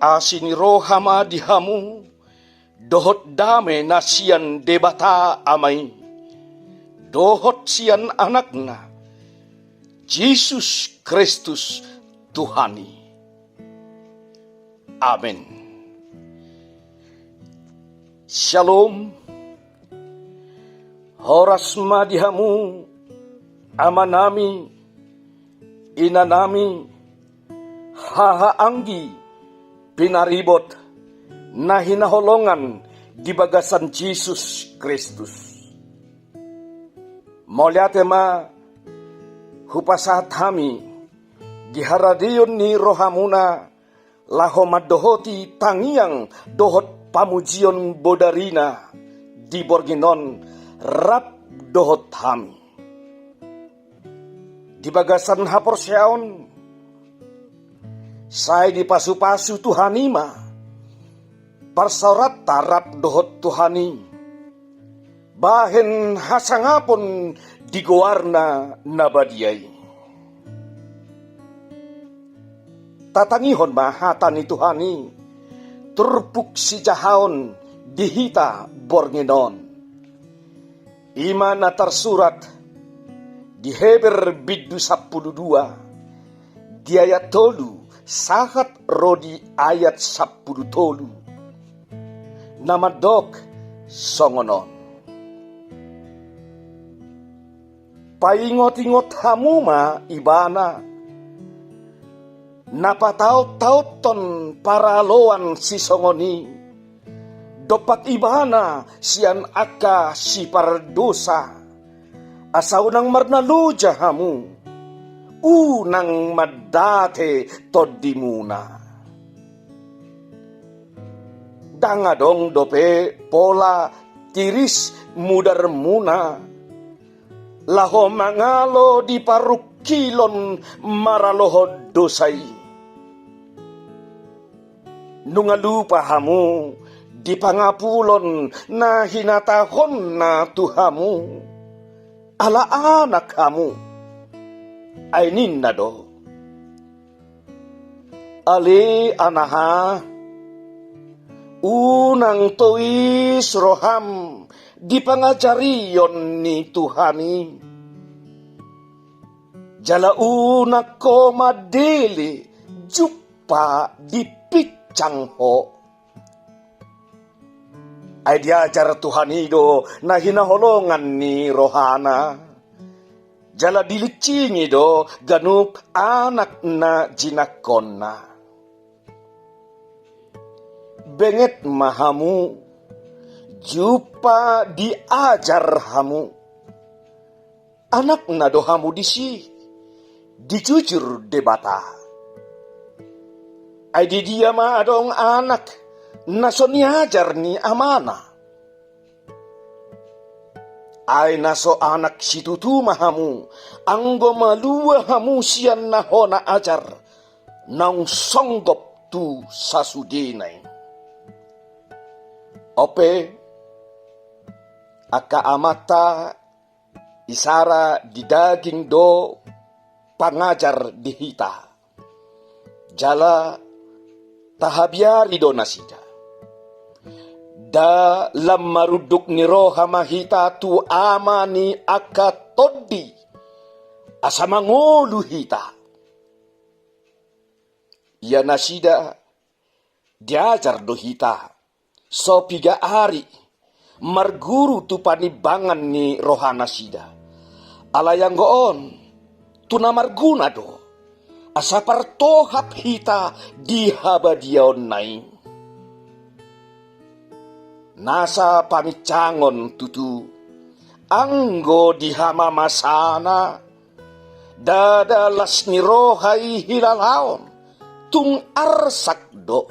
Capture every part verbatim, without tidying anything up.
Asi ni roha ma di hamu dohot dame na sian Debata Ama i, dohot sian Anakna, Jesus Kristus Tuhan i. Amen. Shalom. Horas ma di hamu, amanami, inanami, hahaanggi, pinaribot, na hinaholongan di bagasan Jesus Kristus. Mauliate ma hupasahat hami di haradeon ni rohamuna, laho mandohoti tangiang dohot pamujion bodarina di borngin on rap dohot hami. Di bagasan haporseaon, sai dipasupasu Tuhan i ma parsaoranta rap dohot Tuhan i, bahen hasangapon di goarna na badia i. Tatangihon ma hata ni Tuhan i, turpuk sijahaon di hita borngin on. I ma na tarsurat di Heber bindu sampulu dua, di ayat tolu sahat ro di ayat sampulu tolu. Na mandok songon on. Paingot-ingot hamu ma Ibana, na pataot-taothon paraloan sisongon i, dompak Ibana sian angka sipardosa, asa unang marnaloja hamu, unang mandate tondimuna. Ndang adong dope pola tiris mudarmuna, laho mangalo di parungkilon maralohon dosa i. Nunga lupa hamu di pangapulon na hinatahonna tu hamu, ala anak hamu. Ai ninna do: Ale anaha, unang tois roham di pangajarion ni Tuhan i. Jala unang ho mandele jumpa dipinsang ho. Ai diajar Tuhan i do na hinaholongan ni rohana. Jala dilinsingi do ganup anak na jinangkonna. Benget ma hamu, jumpa diajar hamu. Anakna do hamu disi, dijujur Debata. Ai di dia ma adong anak na so niajar ni amana? Ai na so anak situtu ma hamu, anggo malua hamu sian na hona ajar, naung songgop tu sasudena i. Ope, angka amanta, isara di daging do pangajar di hita. Jala tahabiari do nasida. Nda lam marunduk ni roha ma hita tu ama ni angka tondi, asa mangolu hita. Ia nasida diajar do hita, so piga ari, marguru tu panimbangan ni rohanasida. Alai anggo on, tu na marguna do, asa partohap hita di habadiaonna i. Nasa paminsangon tutu, anggo di hamamasana, ndada las ni roha i hilalaon, tung arsak do.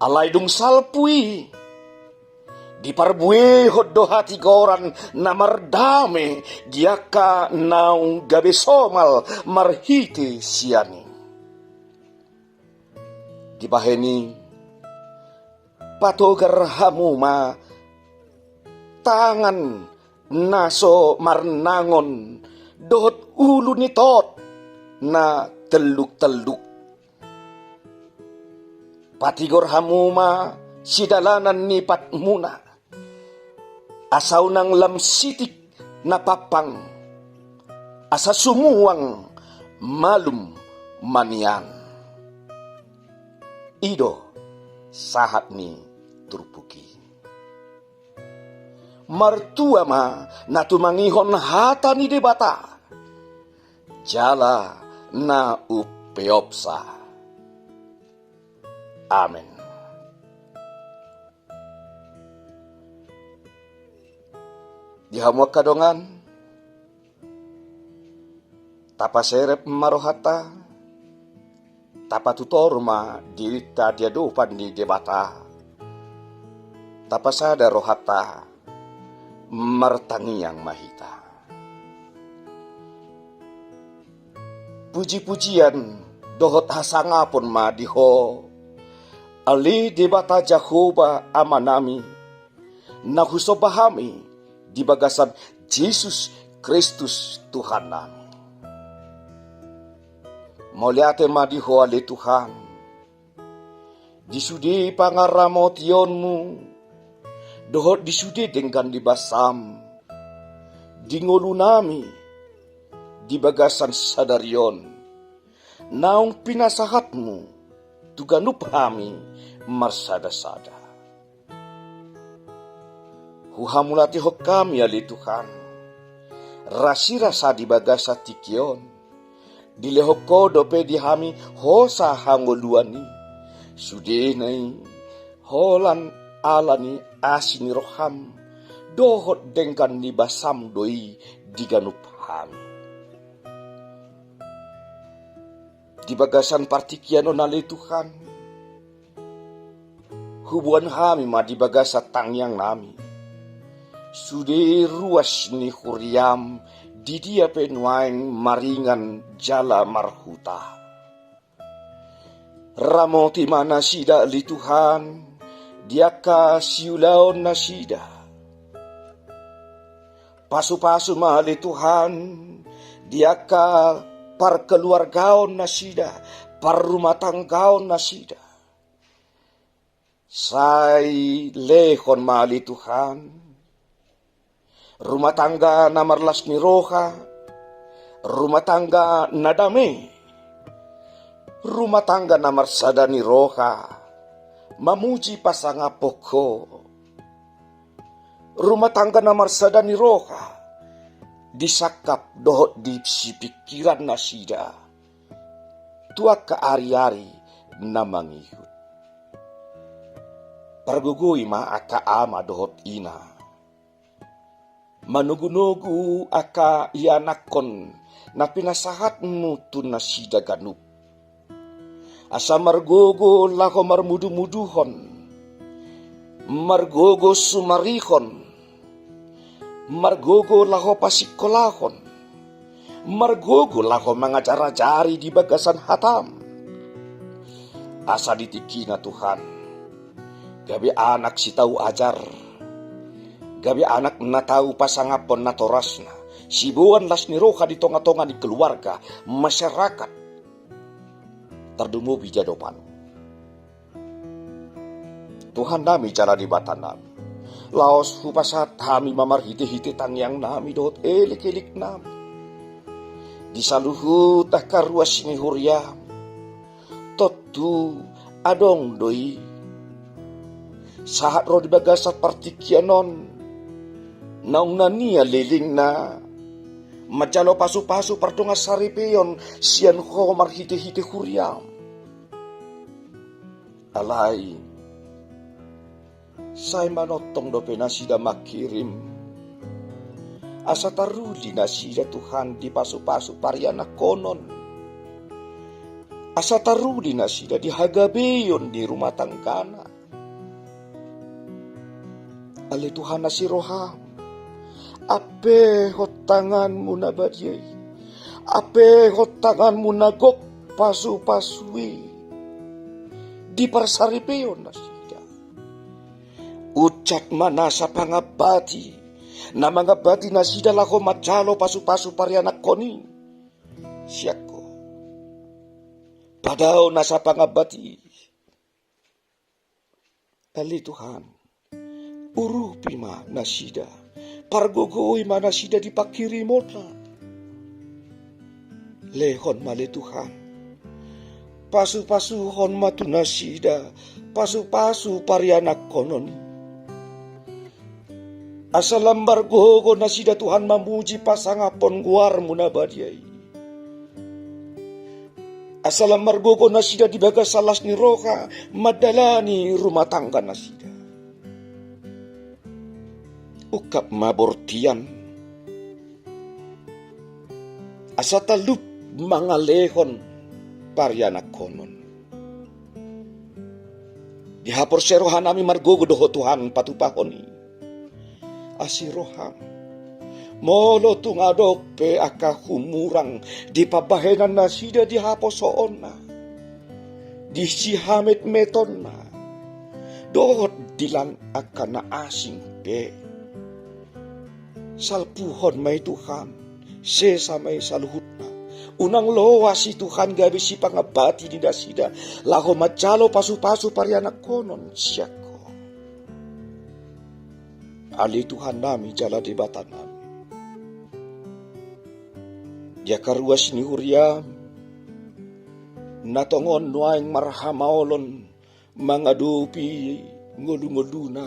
Alai dung salpu i, diparbuehon do hatigoran na mardame di angka naung gabe somal marhite sian i. Dibahen i, patogar hamu ma tangan na so marnangon dohot ulu ni tot na telluk-telluk. Patigor hamu ma sidalanan ni patmuna, asa unang lam sitik na pampang, asa sumuang malum ma nian. I do sahat ni turpuk i. Martua ma na tumangihon hata ni Debata jala na umpeopsa. Amen. Di hamu angka dongan, tapaserep ma rohanta, tapatutor ma dirinta di adopan ni Debata, tapasada rohanta, martangiang ma hita. Puji-pujian dohot hasangapon ma di Ho, ale Debata Jahowa Amanami, na husomba hami di bagasan Jesus Kristus Tuhannami. Mauliate ma di Ho ale Tuhan, di sude pangaramotionMu, dohot di sude denggan ni basaM, di ngolunami, di bagasan sadari on, naung pinasahatMu tu ganup hami marsada-sada. Huhamauliatehon hami ale Tuhan, rasirasa di bagasan tingki on, dilehon Ho dope di hami hosa hangoluan i, sudena i holan ala ni asi ni rohaM, dohot denggan ni basaM do i di ganup hami. Di bagasan partingkian on ale Tuhan, huboan hami ma di bagasan tangiangnami sude ruas ni huriaM, di dia pe nuaeng maringan jala marhuta. Ramoti ma nasida ale Tuhan, di angka siulaonnasida. Pasu-pasu ma ale Tuhan, di angka parkeluargaonnasida, parrumatanggaonnasida. Sai lehon ma ale Tuhan, rumah tangga na marlas ni roha, rumah tangga na dame, rumah tangga na marsada ni roha, mamuji pasangaphon Ho. Rumah tangga na marsada ni roha, disangkap dohot disipingkiran nasida tu angka ari-ari na mangihut. Pargogoi ma angka ama dohot ina, manogu-nogu angka ianakhon na pinasahatMu tu nasida ganup. Asa margogo laho marmudu-muduhon, margogo sumarihon, margogo laho pasingkolahon, margogo laho mangajar-ajari di bagasan hataM. Asa di tingkina Tuhan, gabe anak sitau ajar, gabe anak na tau pasangaphon natorasna, siboan las ni roha di tonga-tonga ni keluarga, masyarakat, tarlumobi di adopanMu. Tuhannami jala Debatanami, laos hupasahat hami ma marhite-hite tangiangnami dohot elek-eleknami di saluhut angka ruas ni huriaM. Tontu adong do i sahat ro di bagasan partingkian on naung na nian lelengna manjalo pasu-pasu pardongan saripeon sian Ho marhite-hite huriaM. Alai sai manongtong dope nasida mangkirim, asa taruli nasida Tuhan di pasu-pasu parianakhonon, asa taruli nasida di hagabeon di rumah tanggana. Ale Tuhan na sirohaM, ampehon tanganMu na badia i, ampehon tanganMu na gok pasu-pasu i di parsaripeon nasida. Uncak ma nasa pangambati na mangambati nasida laho manjalo pasu-pasu parianakhon i sian Ho. Padao nasa pangambati Ale Tuhan, urupi ma nasida, pargogoi ma nasida di panghirimonna. Lehon ma ale Tuhan, pasupasuhon ma tu nasida pasupasu parianakhonon i. Asa lam margogo nasida Tuhan mamuji pasangaphon goarmu na badia i. Asa lam margogo nasida di bagasan las ni roha mandalani rumah tangga nasida. Ungkap ma bortian asa talup mangalehon parianakhonon. Dihaporseai rohanami margogo do Ho Tuhan patupahon i. Asi roham, molo tung adong pe angka humurang di pambahenan nasida di haposoonna, di sihametmetonna, dohot di lan angka na asing pe, salpuhon ma i Tuhan, sesa ma i saluhutna. Unang loas i Tuhan gabe sipangambati ni nasida laho manjalo pasupasu parianakhonon sian Ho. Ale Tuhannami jala Debatanami, di angka ruas ni huriam na tongon nuaeng marhamaolon mangadopi ngolungoluna,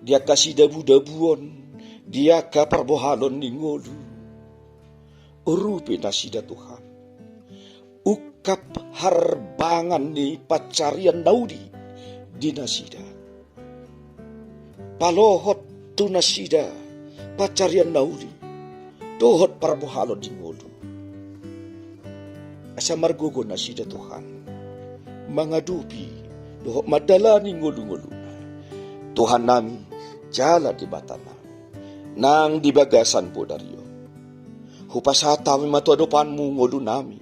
di angka sidabudabuon, di angka parbohalon ni ngolu, urupi nasida Tuhan. Ungkap harbangan ni pansarian na uli di nasida. Palohot tu nasida pansarian na uli dohot parbohalon ni ngolu, asa margogo nasida Tuhan mangadopi dohot mandalani ngolungoluna. Tuhannami jala Debatanami, nang di bagasan bodari on, hupasahat hami ma tu adopanmu ngolunami,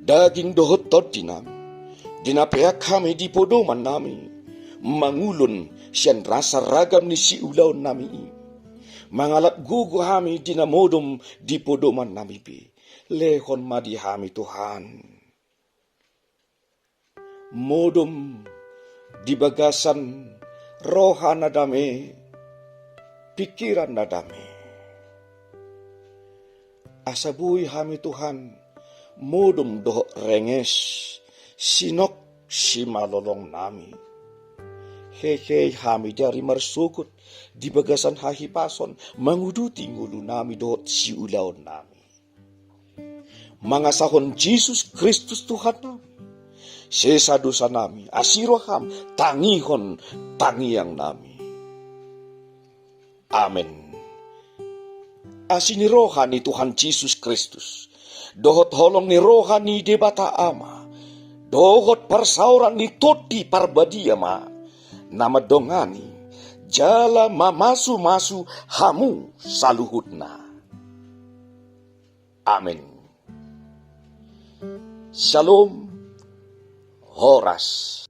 daging dohot tondinami, di na peak hami di podomannami, mangulon sian rasa ragam ni siulaonnami i. Mangalap gogo hami di na modom di podomannami pe, lehon ma di hami Tuhan modom di bagasan roha na dame, pingkiran na dame. Asa boi hami Tuhan modom dohot renges, sinok simalolongnami. Hehe hami di ari marsogot di bagasan hahipason manguduti ngolunami dohot siulaonnami. Mangasahon Jesus Kristus Tuhannami, sesa dosanami, asi roham tangihon tangiangnami. Amen. Asi ni roha ni Tuhan Jesus Kristus, dohot holong ni roha ni Debata Ama, dohot parsaoran ni Tondi Parbadia ma na mandongani jala mamasumasu hamu saluhutna. Amen. Shalom. Horas.